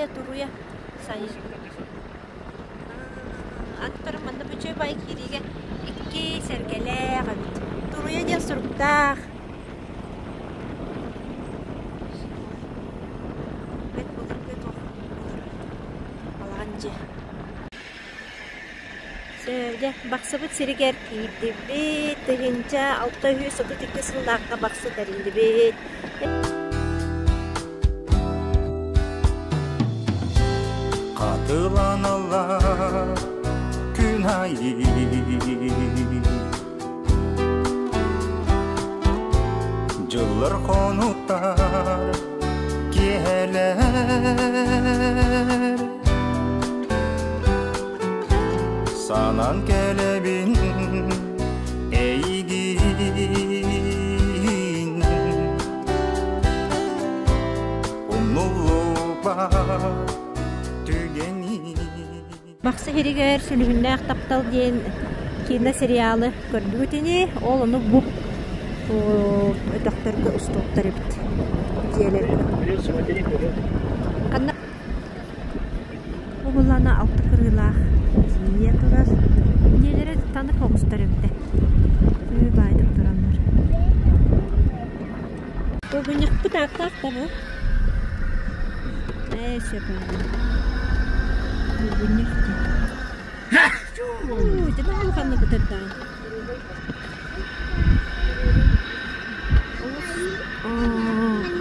Ээ, туруйа сайын. Аттар манна бүчүө бай киириигэ икки сэргэлээх эбит. Туруйа диэн суруктаах. Бэт былыргы туох балаҕан дьиэ. Дьэ, Бахсыбыт сиригэр киирдибит. 1632 сыллаахха Бахсы тэриллибит. Хатыланаллар күн айы Дьыллар хонуктар киэһэлэр Санан кэлэбин эйигин Умнуллубат түгэни Бахсы сиригэр Сүлүһүннээх таптал диэн киинэ сериалы көрдүгүт ини, ол ону бу өтөхтөргө устубуттар эбит дьиэлэргэ. Ханна Уһулана алта кырыылаах дьиэ турар. Дьиэлэрэ танык оҕустар эбитэ. Ү баайдык тураннар. Булгунньахпыт ааттаах да бу. Ээ, сөп Булгунньах диэн. Ити улаханнык ытырдаан.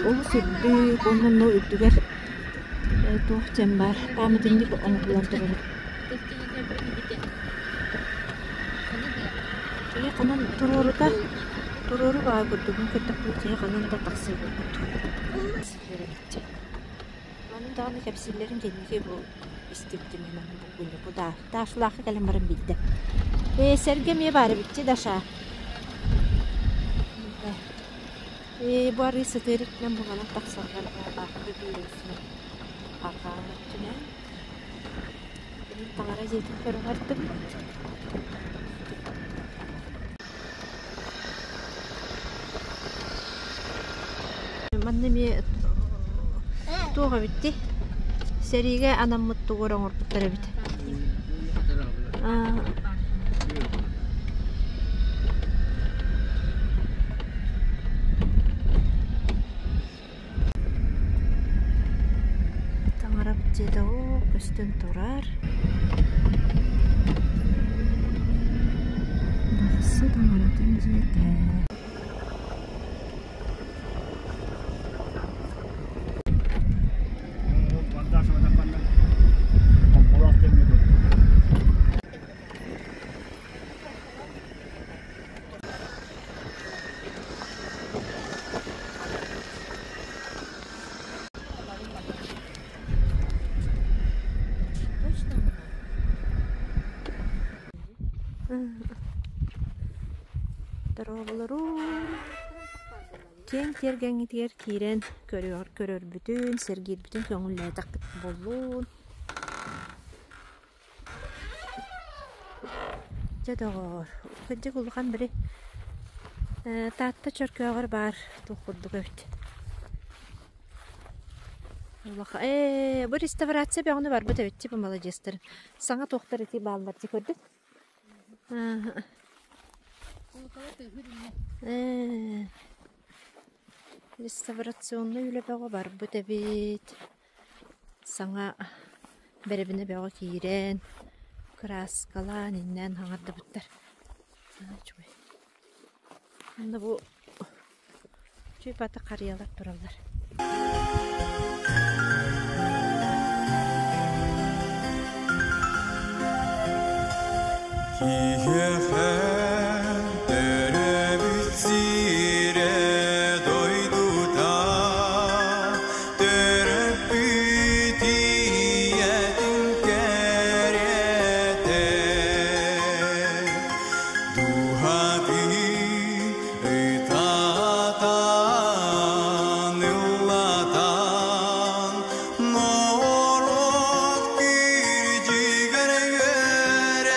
Олус үрдүк, онно үрдүгэр туох диэн баар, пааматынньык оҥоһуллан турар. Киһи ханан туруорута, туруору баҕа курдугун көрдөхпүнэ киһи ханан да тахсыы буолбут. Маны даҕаны кэпсииллэрин кэнники бу истибитим манна булгунньуку да Дашлаахха кэлэн баран билдэ. Ээ, сэргэ эмиэ баар эбитчи Даша. Ээ, бу арыы сытыарыттан буланан тахсаллар аахпы биирөсүнэн арҕаа өттүнэн Таҥара дьиэтин көрө бардыбыт. Манна эмиэ туох эбит дии? Сэриигэ анаммыт тугу эрэ оҥорбуттар эбит. Таҥара дьиэтэ оо көстөн турар. Бахсы таҥаратын дьиэтэ. Дорооболорун! Киэҥ тиэргэҥҥитигэр киирэн көрөрбүтүн, сэргиирбитин көҥүллээтэхпит буоллун. Дьэ доҕоор, кырдьык улахан били Таатта Чөркөөҕөр баар туох курдук эбит. Улахан ээ бу реставрация бөҕөнү барбыт эбит типа маладьыастар. Саҥа туохтар ити бааллар дии көрдүн? Ээ реставрационнай үлэ бөҕө барбыт эбит. Саҥа бэрэбинэ бөҕө киирэн, кырааскалаан, иннээн хаҥардыбыттар. Үчүгэй. Онно бу чуйбаты харыйалар тураллар. Киһиэхэ төрөөбүт сирэ дойдута төрөппүт ийэтин кэриэтэ дууһатын ытатан ыллатан норуот кирдьигэр үөрэтэр.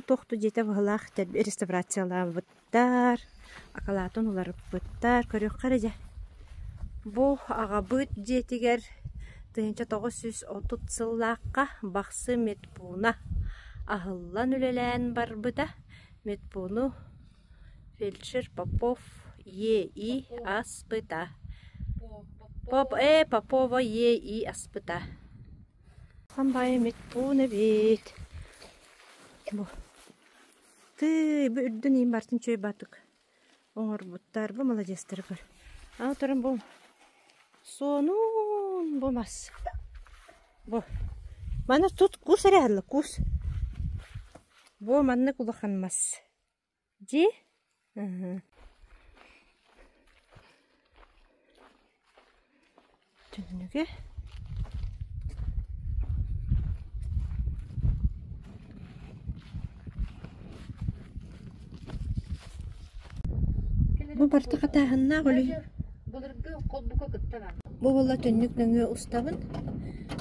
Туох да дьиэтэ быһыылаах реставрациялаабыттар, акылаатын уларыппыттар, көрүөххэ эрэ дьэ. Бу аҕабыыт дьиэтигэр 1930 сыллаахха Бахсы медпууна аһыллан үлэлээн барбыта. Медпууну фельдшер Попов Е.И. аспыта. Попова Е.И. аспыта. Улахан баайы медпуун эбит. Бу тыы бу үрдүн иин бартын чөй батык оҥорбуттар бу маладьыастары көр. Аны туран бу суонун бу мас. Бу маны тут кус эрэ аһылла кус. Бу маннык улахан мас. Дии? Түннүгэ. Бу барыта хатааһыннаах өлүй. Былыргы холбука кытта бар. Бу буолла түннүк нөҥүө устабын.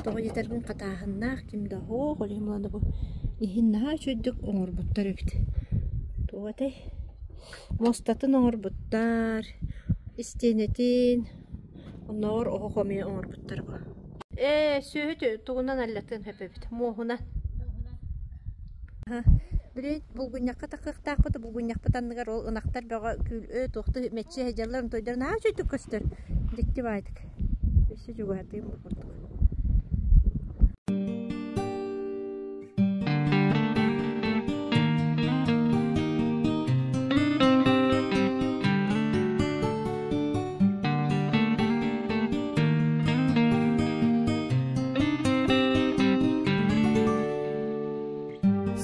Тоҕо диэтэрбин хатааһыннаах ким да оһох, ол иһин буолан бу иһин наһаа үчүгэйдик оҥорбуттар эбит. Туох этэй? Муостатын оҥорбуттар, истиэнэтин, оннооҕор оһох эмиэ оҥорбуттар бу. Ээ, сүөһү тугунан аллатыан сөп эбит, муоһунан. Били булгунньахха тахсыахтаахпыт, булгунньахпыт анныгар ол ынахтар бөҕө күл туохтуу мэччийэ сылдьаллар, онтойдор наһаа үчүгэйдик көстөр, дьикти баайдык. Өссө чугаһатыым бу курдук.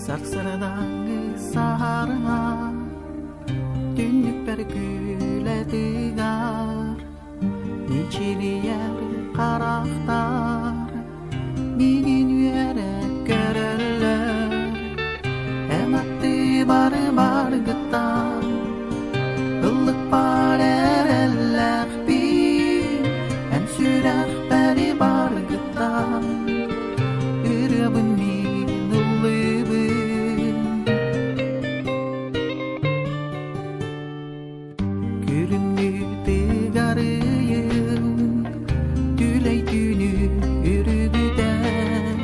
Сарсыардааҥҥы саһарга түннүкпэр күүлэ тыгар, мичилийэр харахтар миигин үөрэ көрөллөр. Эн аттыбар баргыттан ыллыкпар эрэллээхпин, эн сүрэхпэр баргыттан ырыабын мин ыллыыбын. Күлүмнүү тыгарыйын, түлэй түүнү үрүгүтэр,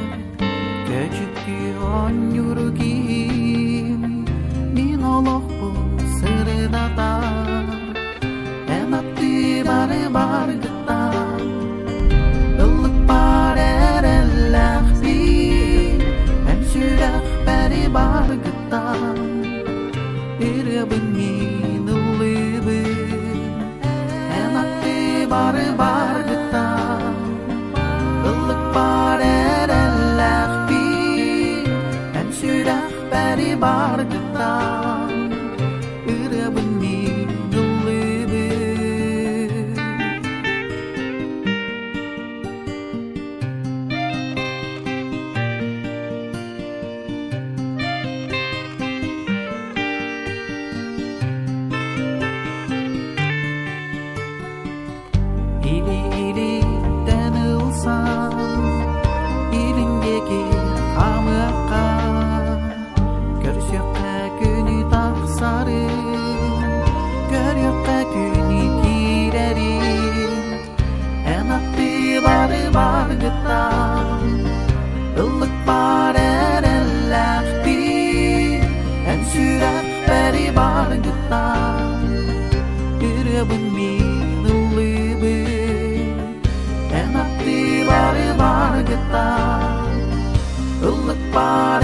көчүктүү оонньуур киһим, мин олохпун сырдатар. Эн аттыбар баргыттан ыллыкпар эрэллээхпин, эн сүрэхпэр баргыттан ырыабын мин ыллыыбын. Эн аттыбар баргыттан ыллыкпар эрэллээхпин, эн сүрэхпэр баргыттан ырыабын мин ыллыыбын. Или-илиттэн ылсан, илин диэки хаамыахха, көрсүөххэ күнү тахсарын, көрүөххэ күнү киирэрин. Эн аттыбар баргыттан ыллыкпар эрэллээхпин, эн сүрэхпэр баргыттан ырыабын мин ыллыыбын. Эн аттыбар баргыттан ыллыкпар